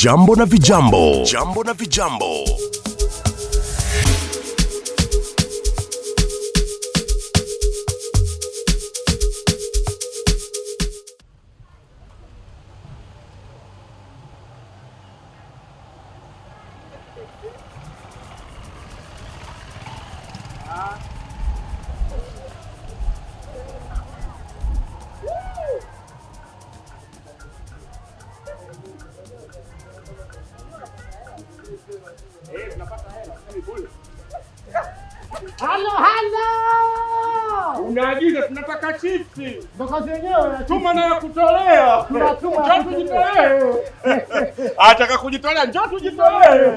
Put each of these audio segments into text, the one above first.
Jambo na Vijambo. Jambo na Vijambo. Halo, halo. Unaagiza tunataka chipsi. Ndo kazi yenyewe. Tuma na ya kutolea. Tunatuma. Njoo tujitolee. Ataka kujitolea, njoo tujitolee.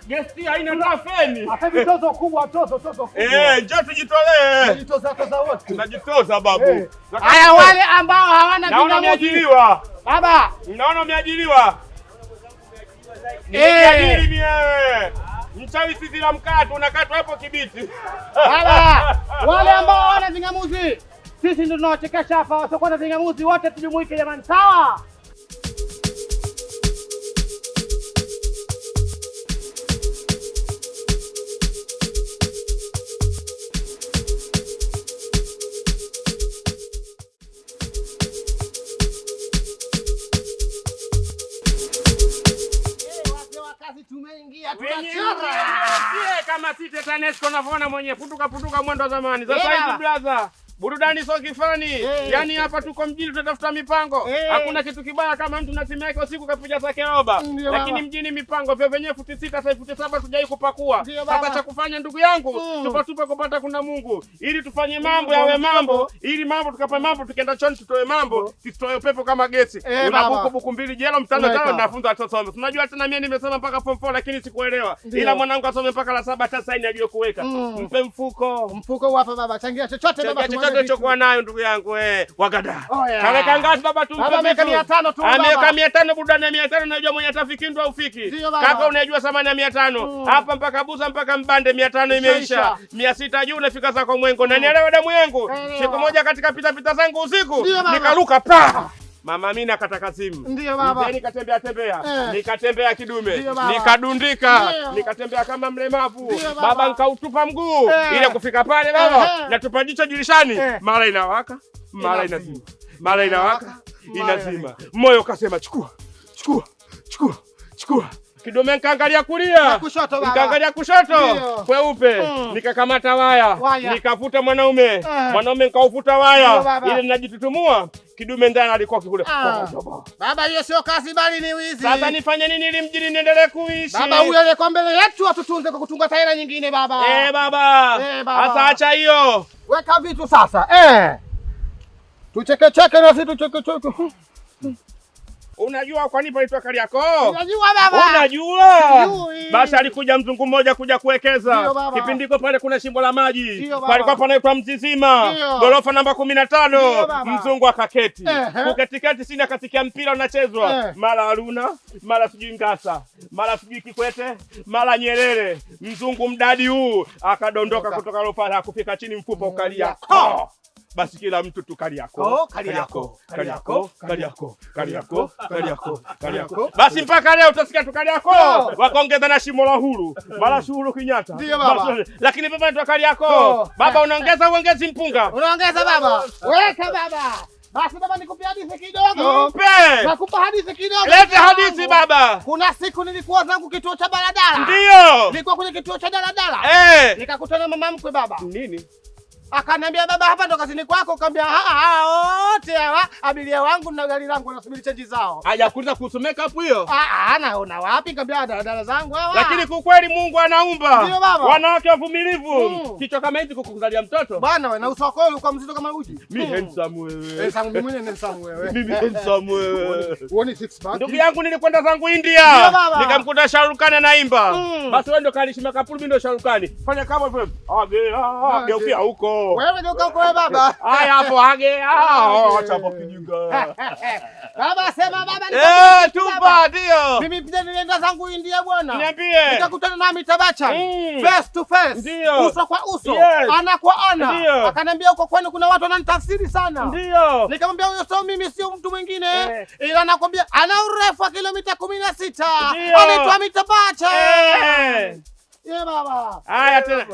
Gesti haina tafeni. Hata hivi tozo kubwa, tozo tozo kubwa. Eh, njoo tujitolee. Tunajitoza toza wote. Tunajitoza babu. Eh. Haya, wale ambao hawana Naona vingamuzi. umeajiriwa. Baba, Naona umeajiriwa. Eh. Nimeajiri mie. Mchawi sisi la mkato unakatwa hapo Kibiti. Baba, wale ambao hawana vingamuzi, sisi ndio tunawachekesha hapa. Wasiokuwa na vingamuzi wote tujumuike jamani, sawa? Tumeingia Wenye kama si TANESCO unavyoona mwenye putuka putuka mwendo wa zamani. Sasa Eh, hivi baba. brother, burudani sio kifani. Eh. Yaani hapa tuko mjini tunatafuta mipango. Eh. Hakuna kitu kibaya kama mtu na simu yake usiku kapiga zake roba. Ndio, Lakini baba. mjini mipango vyo vyenyewe futi 6 sasa futi 7 tujai kupakua. Ndio, baba. Sasa cha kufanya ndugu yangu, tupa tupa kupata kuna Mungu ili tufanye mambo yawe mambo, ili mambo tukapa mambo tukienda choni tutoe mambo, tusitoe upepo kama gesi. Eh, Una baba. buku buku mbili jela mtano Unaweka. tano nafunza watoto wasome. Unajua tena mimi nimesoma mpaka form 4 lakini sikuelewa. Ndio. Ila mwanangu asome mpaka la 7 hata saini ajue kuweka. Mpe mfuko. Mfuko hapa baba, changia chochote baba, Changia tumwage chochote vitu. ulichokuwa nayo ndugu yangu eh. Wagada. Oh, yeah. Kaweka ngapi baba tumpe? Baba, ameweka vitu? 500 tu, baba. Ameweka 500 burudani ya 500 unajua mwenye atafiki ndo aufiki. Ndio, baba. Kaka unajua thamani ya 500. Hapa mpaka Buza mpaka Mbande 500 imeisha. Ishaisha. 600 juu unafika zako Mwengo. Na nielewa damu yangu. Naelewa. Siku moja katika pita pita zangu usiku Ndio, baba. nikaruka pa. Mama Amina akataka simu. Ndio, baba. Mzee nikatembea tembea. Eh. Nikatembea kidume. Ndio, baba. Nikadundika. Ndio. Nikatembea kama mlemavu. Ndio, baba. Baba nikautupa mguu. Eh. Ile kufika pale baba Eh. natupa jicho dirishani. Eh. Mara inawaka, mara Inazima. inazima. Mara inawaka, Mara inazima. Moyo ukasema chukua, chukua, chukua, chukua. Kidume nikaangalia kulia, Na kushoto, baba. nikaangalia kushoto, Ndio. kweupe. Nikakamata waya, Waya. nikavuta mwanaume, Eh. mwanaume nikauvuta waya, Ndio, baba. ile ninajitutumua, kidume ndani alikuwa kikule. Ah. Baba, hiyo sio kazi bali ni wizi. Sasa nifanye nini ili mjini niendelee kuishi? Baba, huyo aliyekuwa mbele yetu atutunze kwa kutunga taira nyingine baba. Eh, baba. Eh, baba. Sasa acha hiyo. Weka vitu sasa. Eh. Tuchekecheke na sisi tuchekecheke. Unajua kwa nini panaitwa Kariakoo? Unajua baba. Unajua? Sijui. Basi alikuja mzungu mmoja kuja kuwekeza. Ndio, baba. Kipindi iko pale kuna shimbo la maji. Ndio, baba. Palikuwa panaitwa Mzizima. Ndio. Gorofa namba 15. Ndio, baba. Mzungu akaketi. Ehe. Kuketiketi sina akasikia mpira unachezwa. Eh. Mara Haruna, mara sijui Ngasa, mara sijui Kikwete, mara Nyerere. Mzungu mdadi huu akadondoka kutoka gorofa hakufika chini mfupa ukalia. Ko! Basi kila mtu tu Kariakoo, Ko, Kariakoo, Kariakoo, Kariakoo, Kariakoo, Kariakoo, Kariakoo. Basi mpaka leo utasikia tu Kariakoo. Ko. Wakaongeza na shimo la Uhuru, mara si Uhuru Kenyatta. Ndio, baba. Lakini baba ndio Kariakoo. Ko. Baba unaongeza uongezi mpunga. Unaongeza baba. Weka baba. Basi baba nikupe hadithi kidogo. Mpe. Nakupa hadithi kidogo. Lete hadithi baba. Kuna siku nilikuwa zangu kituo cha daladala. Ndio. Nilikuwa kwenye kituo cha daladala. Eh. Nikakutana na mama mkwe baba. Nini? Akaniambia baba, hapa ndo kazini kwako. Kaambia wote hawa abiria wangu na gari langu wanasubiri chenji zao. Hajakuuliza kuhusu makeup hiyo? Ah, naona wapi? Kaambia daladala zangu hawa. Lakini kwa kweli Mungu anaumba. Ndio, baba. Wanawake wavumilivu. Mm. Kichwa kama hizi kukuzalia mtoto. Bwana wewe na uso wako ulikuwa mzito kama uji. Mi handsome wewe. Handsome mimi mwenyewe handsome wewe. Mimi handsome wewe. Uone six pack. Ndugu yangu nilikwenda zangu India. Ndio, baba. Nikamkuta Shahrukh Khan anaimba. Mm. Basi wewe ndo Karishma Kapoor, mimi ndo Shahrukh Khan. Fanya kama vile. Age, ah, geukia huko. hapo. Wewe geuka huko wewe baba. Haya hapo age. Ah, acha hapo kijinga. Baba sema baba Eh, tupa ndio. Mimi pia nilienda zangu India bwana. Niambie. Nikakutana na Amitabh Bachchan. Face to face. Ndio. Uso kwa uso. Yes. Ana kwa ana. Ndio. Akaniambia huko kwenu kuna watu wananitafsiri sana. Ndio. Nikamwambia huyo sio mimi, sio mtu mwingine. Ila nakwambia ana urefu wa kilomita 16. Ndio. Anaitwa Amitabh Bachchan. Ye baba. Haya tena.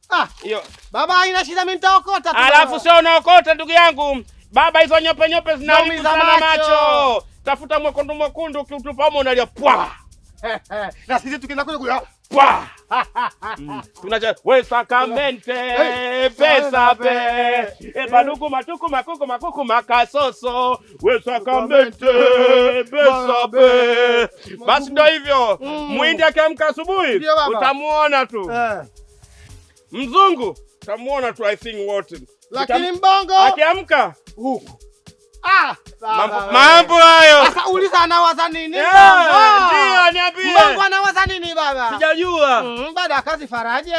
Ah, Hiyo. baba haina shida, mimi nitaokota tu. Alafu sio unaokota ndugu yangu. Baba hizo nyope nyope zinaharibu Zinaumiza sana macho. macho. Tafuta mwekundu mwekundu ukiutupa humo unalia pwa. Na sisi tukienda kule kule. Pwa. Tunacha we sakamente pesa pe. E baluku matuku makuku makuku makasoso. We sakamente pesa pe. Basi ndio hivyo. Muhindi akiamka asubuhi Ndio baba. utamuona tu. Mzungu utamuona tu I think wote. Lakini mbongo Akiamka huku. Ah, mambo hayo. Sasa uliza anawaza nini? Ndio niambie. Mbongo anawaza nini baba? Sijajua. Baada ya kazi faraja.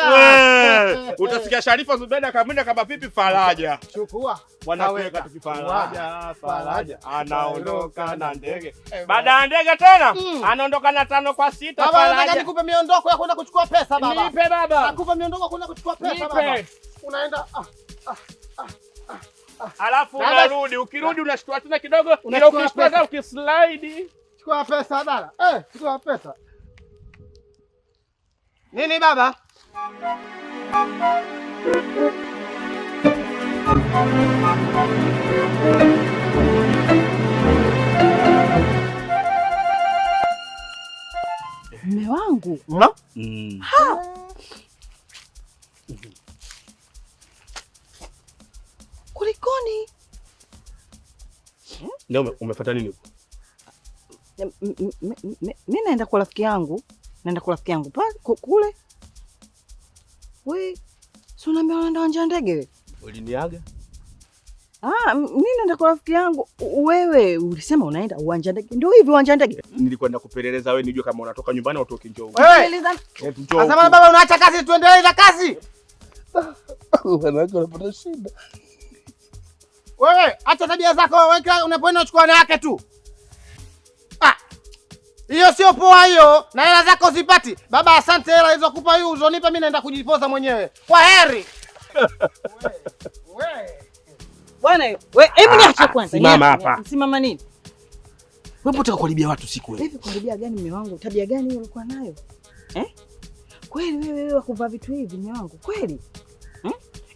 Utasikia Sharifa Zubeda kamwenda kama vipi faraja. Chukua. Wanaweka tukifaraja, faraja. Anaondoka na ndege. Eh, Baada ya ndege tena anaondoka na 5 kwa 6 Baba nataka faraja. nikupe miondoko ya kwenda kuchukua pesa baba. Nipe baba. Nakupa miondoko ya kwenda kuchukua pesa Nipe. baba. Unaenda Alafu Baba- unarudi, ukirudi unashtua tena kidogo, ila Unachukua ukishtua pesa. tena ukislide. Chukua pesa dada. Chukua pesa. Nini baba? Mume wangu. No? Kulikoni? Leo umefuata nini huko? Mi naenda kwa rafiki yangu, naenda kwa rafiki yangu pale kule. We, si unaambia unaenda uwanja wa ndege we? Uliniaga? Ah, mi naenda kwa rafiki yangu. Wewe ulisema unaenda uwanja wa ndege, ndio hivi uwanja wa ndege. Nilikwenda kupeleleza wewe nijue kama unatoka nyumbani au utoki njoo. Wewe. Eh, njoo. Sasa baba unaacha kazi tuendelee na kazi. Wanawake wanapata shida. Wewe acha tabia zako wewe, kila unapoenda uchukua wanawake tu. Ah. Hiyo sio poa hiyo, na hela zako zipati. Baba asante hela hizo kupa hiyo uzonipa mimi naenda kujipoza mwenyewe. Kwa heri. Bwana we, hebu niache kwanza. Simama Niache, hapa. Simama nini? Wewe unataka kuharibia watu siku wewe. Hivi kuharibia gani mume wangu? Tabia gani hiyo ulikuwa nayo? Eh? Kweli wewe wewe wakuvaa vitu hivi mume wangu? Kweli?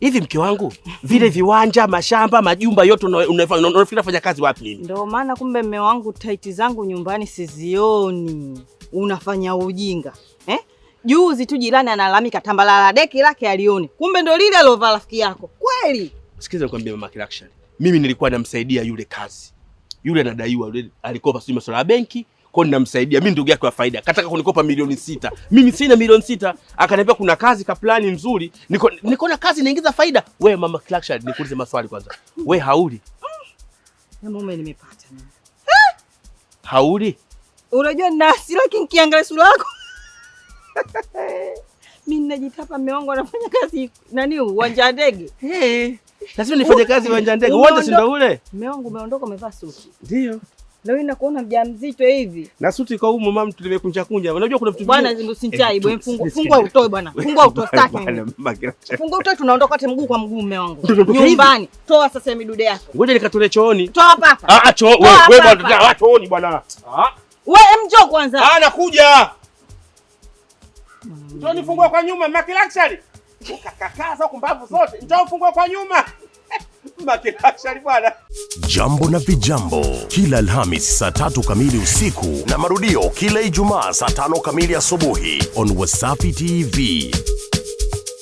Hivi mke wangu, vile viwanja, mashamba, majumba yote unafikiri nafanya kazi wapi mimi? Ndio maana kumbe mume wangu taiti zangu nyumbani sizioni. Unafanya ujinga. Eh? Juzi tu jirani analalamika tambalala deki lake alioni. Kumbe ndo lile alovaa rafiki yako. Kweli? Sikiza nikwambie mama Kilakshan. Mimi nilikuwa namsaidia yule kazi. Yule anadaiwa, yule alikopa sijui masuala ya benki, kwa hiyo ninamsaidia. Mimi ndugu yake wa faida. Kataka kunikopa milioni 6. Mimi sina milioni 6. Akaniambia kuna kazi ka plani nzuri. Niko na kazi inaingiza faida. Wewe mama Kilakshan, nikuulize maswali kwanza. We hauli? Na mume nimepata mimi. Hauli? Unajua nina hasira lakini nikiangalia sura yako. Mimi ninajitapa mume wangu anafanya kazi nani uwanja wa ndege. Hey, lazima nifanye kazi uwanja wa ndege. Uwanja si ndo ule? Mume wangu umeondoka umevaa suti. Ndio. Leo hii nakuona mjamzito hivi. Na suti kwa humu mama tulimekunja kunja. Unajua kuna vitu Bwana vingine- usinchai Eh, bwana, fungua utoe bwana. Fungua utoe staki. Bwana, mama Kilakshan. Fungua utoe tunaondoka wote mguu kwa mguu mume wangu. Ndio, ndio, hivi. Nyumbani. Toa sasa ya midude yako. Ngoja nikatolee chooni. Toa hapa hapa. Ah, choo Toa wewe hapa wewe hapa. bwana, ah, chooni bwana. Ah, Wewe njoo kwanza. ah, nakuja. Njoo nifungue kwa nyuma, Maki Luxury. Ukakakaza huku mbavu zote. Njoo ufungue kwa nyuma. Maki Luxury bwana. Jambo na Vijambo kila Alhamis saa 3 kamili usiku na marudio kila Ijumaa saa 5 kamili asubuhi on Wasafi TV.